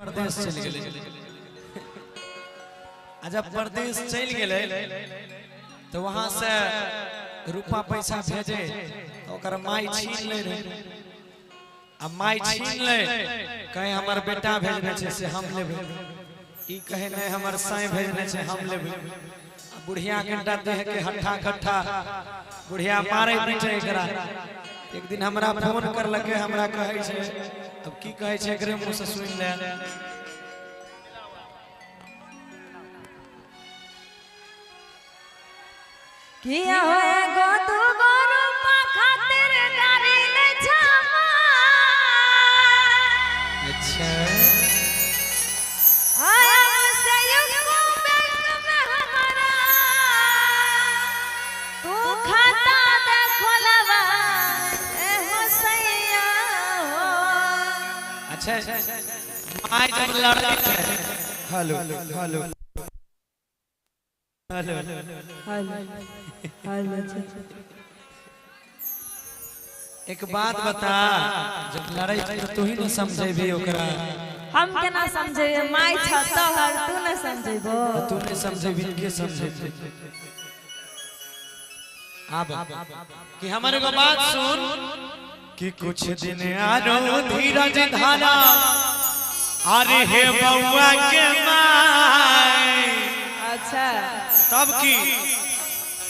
परदेश चलि गेलै। आ जब परदेश चलि गेलै तऽ वहां से रुपा पैसा भेजे तऽ ओकर माय छीन लै रहै। आ माय छीन लै, कहे हमर बेटा भेजने छै से हम लेबै, ई कहे नहि हमर साई भेजने छै हम लेबै। आ बुढ़िया कनिटा देह के हट्ठा खट्ठा, बुढ़िया मारे पीटे एकरा। एक दिन हमरा फोन करलकै, हमरा कहै छै, अब की कहै छै एकरे मुँह से सुनि ले। किया हो एगो दूगो रूपा खातिर गाड़ी ले छामा। अच्छा आया से यूको बैंक में हमारा तू खाता दे खोलवा ए हो सैया हो। अच्छा माय जब लड़ै छै, हेलो हेलो हेलो, हेलो, एक बात बता, जब लड़ै छै तऽ तू ही ने समझेबी ओकरा। हम केना समझेबै? माय छ तोहर, तू ने समझेबो। तू नहीं समझेबी के समझेबी? आब कि हमर एगो बात सुन, कि कुछ दिन आरो धीरज धारा, अरे हे बउआ के माय। अच्छा तब की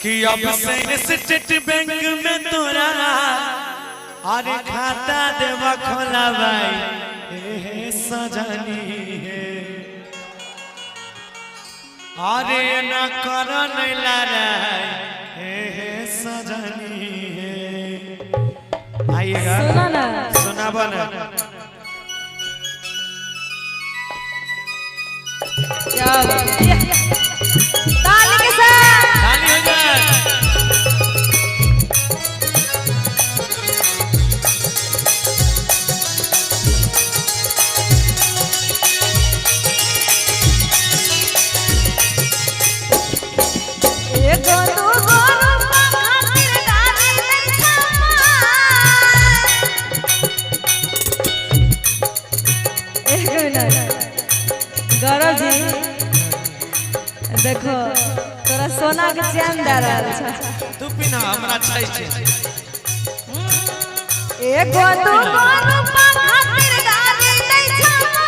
कि अब से स्टेट बैंक में तोरा अरे खाता देवा खोलाबाई हे हे सजनी हे, अरे न कर नहीं लड़ाई हे हे सजनी हे। आइएगा। सुनो ना। सुनाबो ना। क्या बात। ताली के साथ ताली हो जाए। एगो दूगो रूपा खातिर गाड़ी ले छामा। एक मिनट गौरव जी, देखो तोरा सोना के चैन दे रहल छ। तू पीना, हमरा छै छै। एगो दूगो रूपा खातिर गाड़ी ले छामा।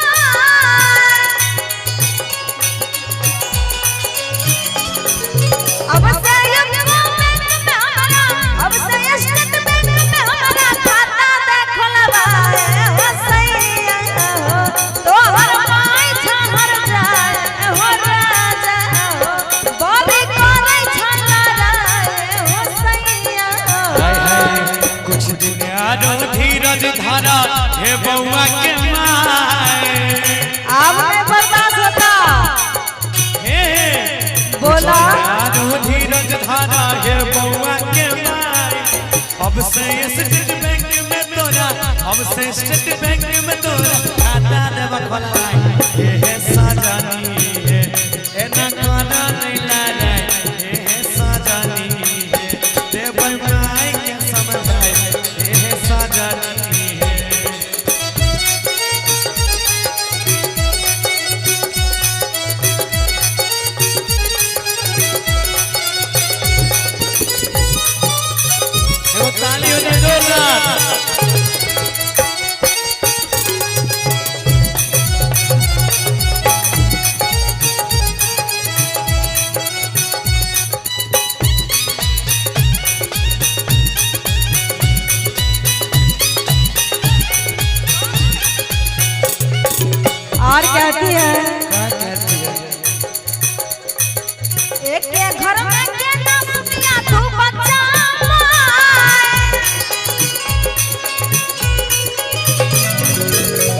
अब से यूको बैंक में हमारा, अब से स्टेट बैंक में हमारा खाता दे खोलवा हो सैया हो, तोहर माय छहर जाए हो राजा हो, बड़ी करे छला राय हो सैया हो। हाय हाय, कुछ दिन आरो धीरज धारा हे बउआ के माय। अब नहीं बर्दाश्त होता। हे बोला। आरो धीरज धारा हे बउआ के माय, अब से स्टेट बैंक में तोरा, अब से स्टेट बैंक में तोरा खाता देब खोलवाई हे हे सजनी हे, एना कोना नहीं लड़ाई हे हे सजनी हे, देबै माय के समझाई हे हे सजनी हे। एगो ताली हो जाए जोरदार। और कहती है, क्या कहती है? एक के घर में के ना सुतिया तू बच्चा माय।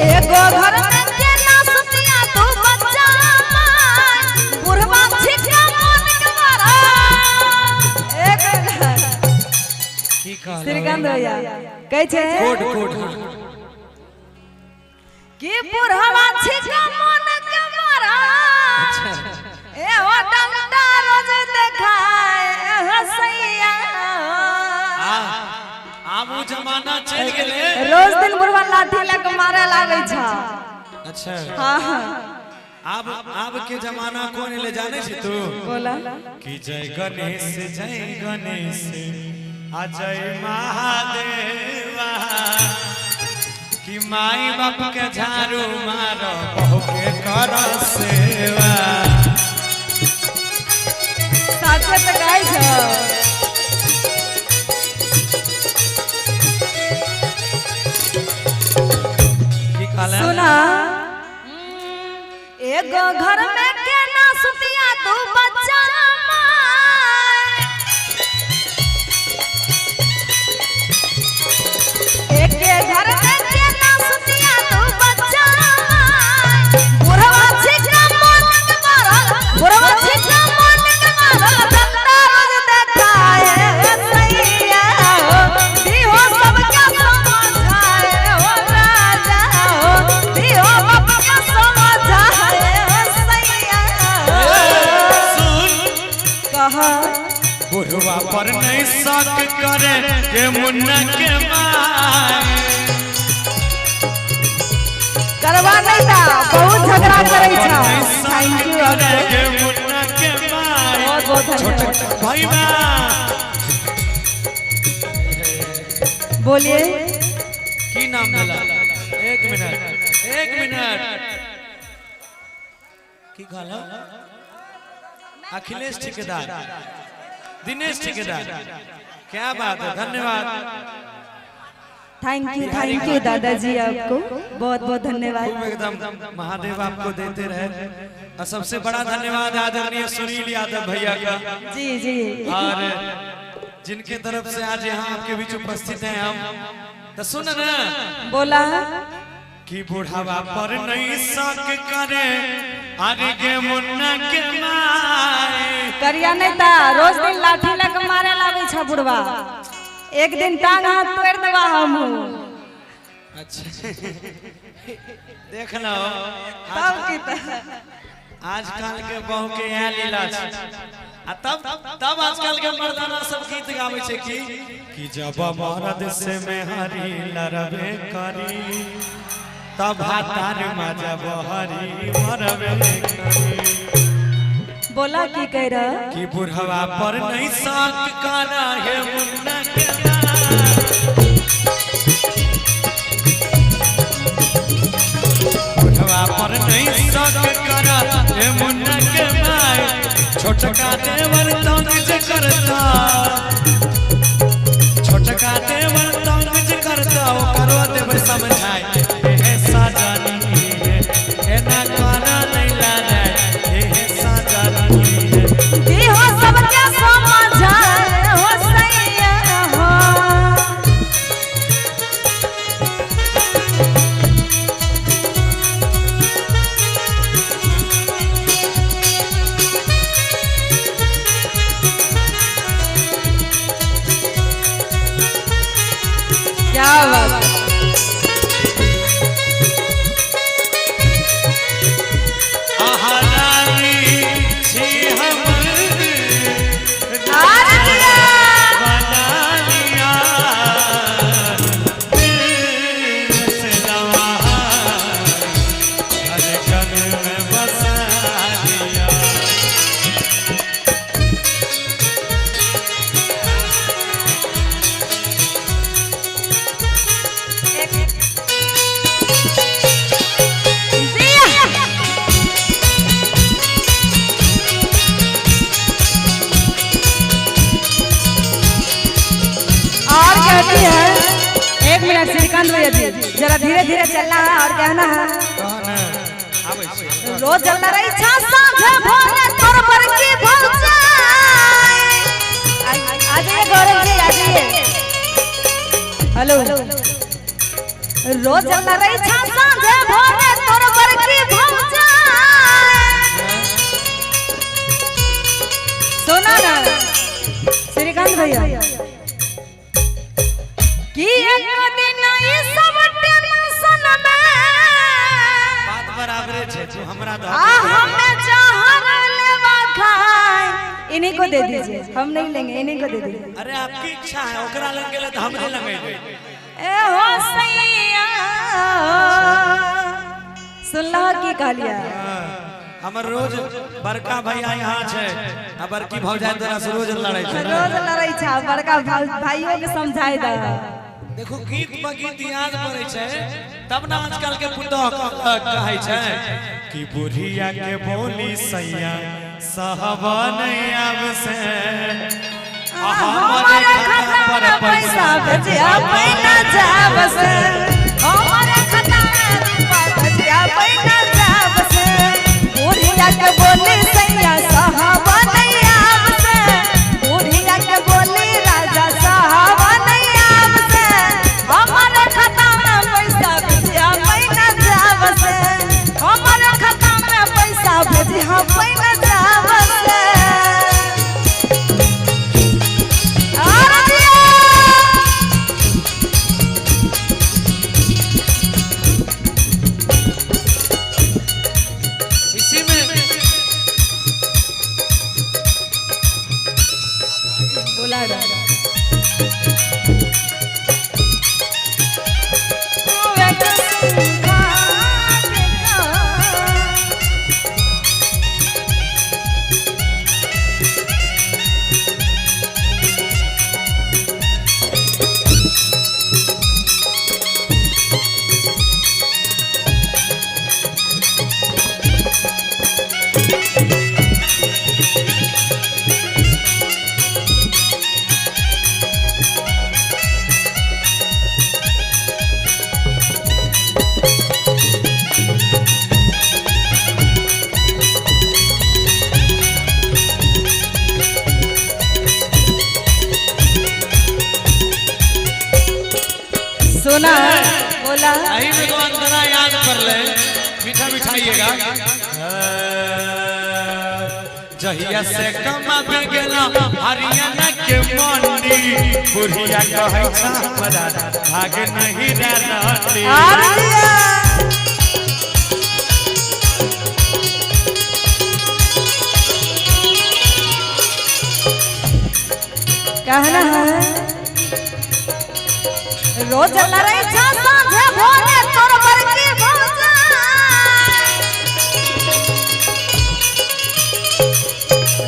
एगो घर में के ना सुतिया तू बच्चा माय, बुढ़वा छिका मन के मारा। एक घर की कहलौ? श्रीकांत भैया कहै छै कोड कोड कि बुढ़वा छिका मन के मारा, ए हो डंडा रोज देखाए ए हो सैया। आ आब उ जमाना चलि गेलै। रोज दिन बुढ़वा लाठी लऽ के मारे लागै छ। अच्छा। हाँ हाँ। आब के जमाना कोन ले जाने छी तू? बोला। कि जय गणेश जय गणेश आ जय महादेवा, कि माई बाप के झाड़ू मारो बहू के कर सेवा। साचे त गाय छ। की कहला? सुना, एगो घर में केना सुतिया दू बच्चा माय। एके घर में केना सुतिया दू बच्चा माय। बुढ़वा छिका मन के मारल, बुढ़वा छिका मन के मारल, जनता रोज देखाए हे सैया हो, दिहो सबके समझाए हो राजा हो, दिहो बाप के समझाए हो सैया हो। सुन। कहा। बुढ़वा पर नहीं शक करे के मुन्ना के माए। करवा नहीं था, बहुत झगड़ा करे छा। नहीं शक thank you. करे के मुन्ना के माए। बहुत बहुत धन्यवाद। भाई बा। बोलिए। की नाम भेला? एक मिनट, एक मिनट, की कहला? अखिलेश ठेकेदार, दिनेश ठेकेदार, क्या बात है, धन्यवाद। Thank you, thank you दादाजी, आपको बहुत बहुत धन्यवाद। खूब एकदम महादेव आपको देते रहे। और सबसे बड़ा धन्यवाद आदरणीय सुनील यादव भैया का जी जी। और जिनके तरफ से आज यहाँ आपके बीच उपस्थित हैं हम। तो सुन ना। बोला। कि बुढ़ावा पर नहीं शक करे अरे के मुन्ना के माए। करिया नहीं ता रोज दिन लाठी लग मारे लावे छा बुढ़वा, एक दिन टांग हाथ तोड़ देवा हम। अच्छा, देख लो। तब की त आजकल के बहू के यहाँ लीला छै। आ तब तब आजकल के मर्दाना सब गीत गावे छै कि जब मरद से मेहरी लड़बे करी तब हातार मजा बहरी मरबे करी। बोला, की कह रहा? कि बुढ़वा पर नहीं शक करा हे मुन्ना के माए। बुढ़वा पर नहीं शक करा हे मुन्ना के माए, छोटका देवर तंग जे करता, छोटका देवर तंग जे करता, ओकरो देबै समझाए। हे साजनी हे, एना काना नहीं लानाय, हे साजनी हे। दिहो सबके समझाए हो सैया हो। क्या बात है। आहा रानी छी हम आर जिया। बना लिया दिल से दवा, धड़कन में बसा लिया। जिया। और कहती है, एक मिनट श्रीकांत भैया जी, जरा धीरे धीरे चलना है और कहना है। कौन है? आबै छी। रोज जलना रही छा साँझ भोरे तोर पर की भौजाई। आ जाइए गौरव जी, आ जाइए। हेलो, रोज जलना रही छा साँझ भोरे तोर पर की भौजाई। सुना ना श्रीकांत भैया, कि एक दिन ई सब टेंशन में बात बराबरे छै, तू हमरा दह। आ हमें जहर लेवा खाए। इन्हीं को दे दीजिए, हम नहीं लेंगे, इन्हीं को दे दीजिए। अरे आपकी इच्छा है, ओकरा लग गेलै तऽ हमरे लगेबै। ए हो सैया, सुनलह की कहलियै? हमर रोज बड़का भैया यहाँ छै आ बड़की भौजाई तोरा से रोज लड़ै छै। रोज लड़ै छै, बड़का भाइयों के समझाय दे। देखो गीत पर गीत याद पड़ै छै तब ना आजकल के पुतोह कहै छै कि बुढ़िया के बोली सैया सहबा नहीं आब से, हमारे खाता पर पैसा भेजिया पैना जाब से, हमारे खाता में रुपा भेजिया पैना जाब से, बुढ़िया के बोली सैया सहबा नहीं आब से, बुढ़िया के बोली राजा सहबा नहीं आब से, हमारे खाता में पैसा भेजिया पैना जाब से, हमारे खाता में पैसा भेजिया पैना जाब से। इसी में बोला सुना बोला। अही में तो अंतरा याद कर ले, मीठा मिठाइएगा। जहिया से कमाबे गेला हरियाणा के मंडी, बुढ़िया कहै छ हमरा भाग नहीं रहती। कहना है रोज लड़ै छ साँझे भोरे तोर बड़की भौजाई,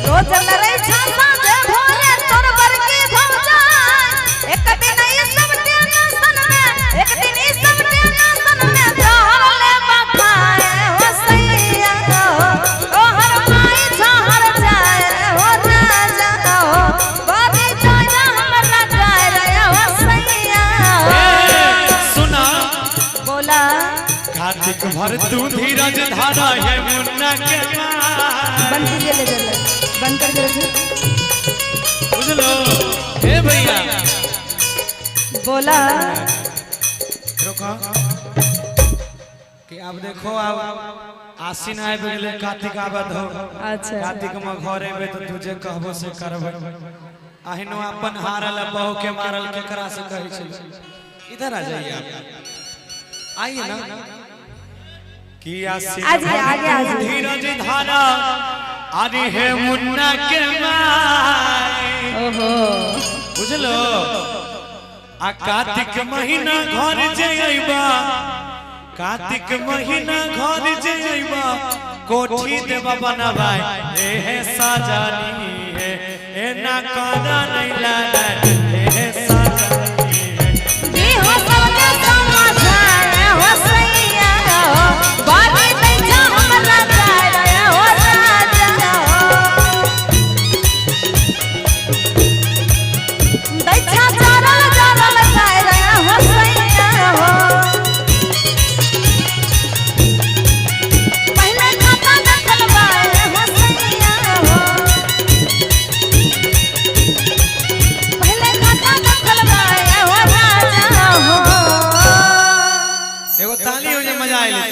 रोज लड़ै छ साँझे भोरे तोर बड़की भौजाई, एक दिन ई सब टेंशन में, एक दिन ई सब टेंशन में जहर लेबा खाए हो सैया हो, तोहर माई झहर जाए हो राजा हो, बड़ी जाय हमरा जाय रे हो सैया हो। सुना बोला। कार्तिक भर तू धीरज धारा है मुन्ना के मार। बंद कीजिए, ले चल बंद करके रखिए। बुझलो हे भैया। बोला। रुको कि अब देखो अब आसिन आबि गेलै, कार्तिक आबत हो। अच्छा। कार्तिक में घर एबे तो तुझे कहबो से करबे। अहिनो अपन हारल बहू के मारल केकरा से कहै छै। इधर आ जाइए आप, आइए ना। कि आसिन आ जाइए, आगे आ जाइए। धीरज धारा अरे हे मुन्ना के माई। ओहो बुझलो आ कार्तिक महीना घर जे अइबा, कार्तिक महीना घर जे अइबा, कोठी देबा बनवाई एहे सजनी हे, एना करा नहीं लागे एहे सजनी हे। जी हो सबके समझाए हो सैया हो, बाकी दै छ हमरा जाय रे हो राजा हो, दै छ जरल जरल जाय रे हो सैया हो, पहले खाता देखलबाए हो सैया हो, पहले खाता देखलबाए हो राजा हो। एगो ताली हो जे मजा आइल।